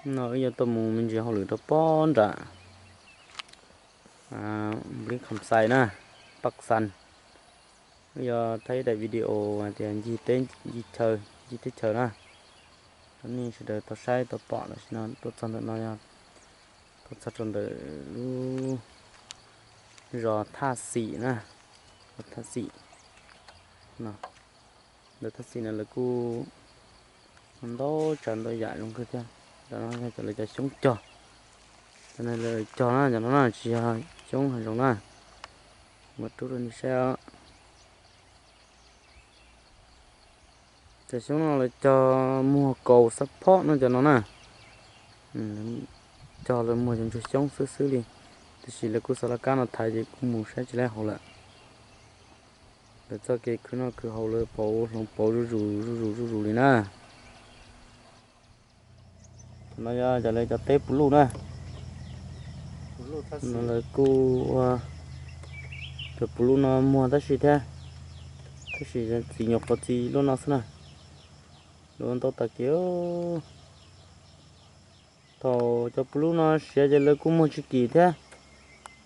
No wb yuav tuaj mus me ntsis hauj lwm rau pob nram Npliv Kham Xais na, Paj Xas. Wb yuav thaij ib daim video hais tias ncig teb ncig chaw, ncig teb chaws na, rau nej sawv daws tau saib tau pom. Tam sim no tuaj txog ntawm no yog tuaj txog rau ntawm lub zos Thaj Xim na, zos Thaj Xim no. Ntawm Thaj Xim no lawv kuj ntau tsav ntau yam zoo kawg thiab. Cov no yog cov lawv cov xyoob cog. Cov no lawv cog na, cov no na tsis yog xyoob hav zoov na. Muab rub rau nej saib os. Cov xyoob no lawv cog muag kaus xab phob no cov no na. Cog lawv muag cov ntsuag xyoob xwb xwb li. Tiam sis lawv kuj xa laj kab no thaiv ces kuj mus saib tsis laib hauv lawm. Lawv txoj kev khwv noj khwv haus lawv pauv hloov pauv zuj zus zuj zus zuj zus li na. Cov no yog cov lawv cov teb puv luj na. No lawv kuj ua cov puv luj no muag tab sis thiab, tab sis txiv nyuam qhuav txiv lub no xwb na. Lawv ua ntau tag kev. Thaum cov puv luj no siav ces lawv kuj muag tsis kim thiab.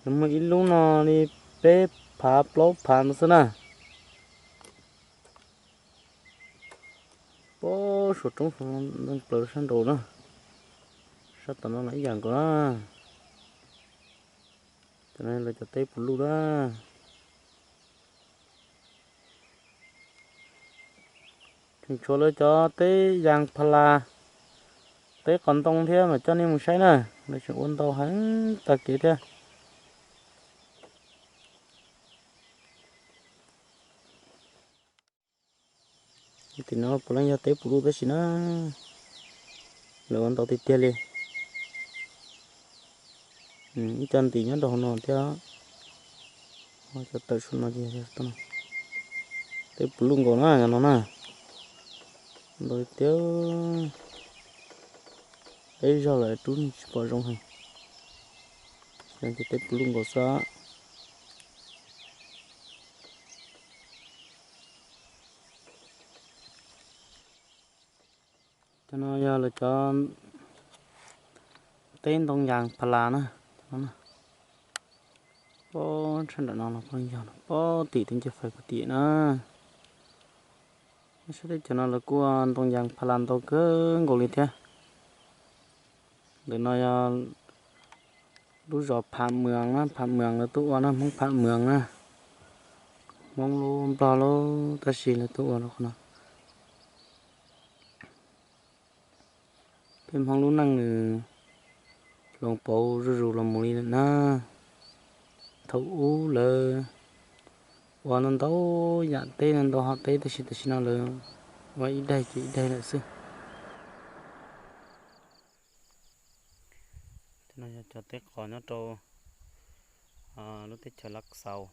Lawv muag ib lub no li peb phav plaub phav no xwb na. Pob suav roob ntoo plaws sab nraud na, sab tom no los ib yam nkaus na. Cov no lawv cov teb puv luj na. Tseem tshuav lawv cov teb yas pha las, teb qos ntoo thiab mam coj nej mus saib na. Lawv tseem ua ntau heev tag kev thiab. Tim no puav leej yog teb puv luj tab sis na, lawv ua ntau tiag tiag li. Ib co ntim nyob rau hauv no thiab. Cov tawm suab no ces teb puv luj nkaus na, cov no na. Ntau tiag. Ib zaug lawm rub tsis pom zoo heev. Ces teb puv luj nkaus xwb. Cov no yog lawv cov teb ntoo yas pha las na. Pob tshaj nram no los pob yog pob tim tej ncej fais kuv tim na. Saib teb chaws no lawv kuj ua ntoo yas pha las ntau kawg nkaus li thiab. Ntawm no yog lub zos Phav Mws na, Phav Mws lawv tuaj ua na, Hmoob Phav Mws na. Hmoob lub Nplog lub tab sis lawv tuaj ua rau qhov no. Peb Hmoob lub neej nws hloov pauv zuj zus los mus li lawm na. Thaum ub lawv ua ntau ntau yam teb, ntau hom teb, tab sis tam sim no lawv ua ib daig ces ib daig lawm xwb. Cov no yog cov teb qos nyob rau lub teb chaws Lav Xaus.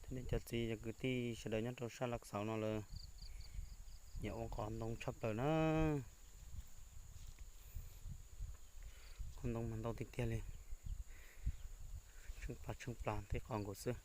Thiab nej cov txiv cov kwv tij sawv daws nyob rau sab Lav Xaus no lawv nyiam ua qos ntoo tshaj plaws na. Qos ntoo mas ntau tiag tiag li. Tsheej plas tsheej plas teb qos nkaus xwb.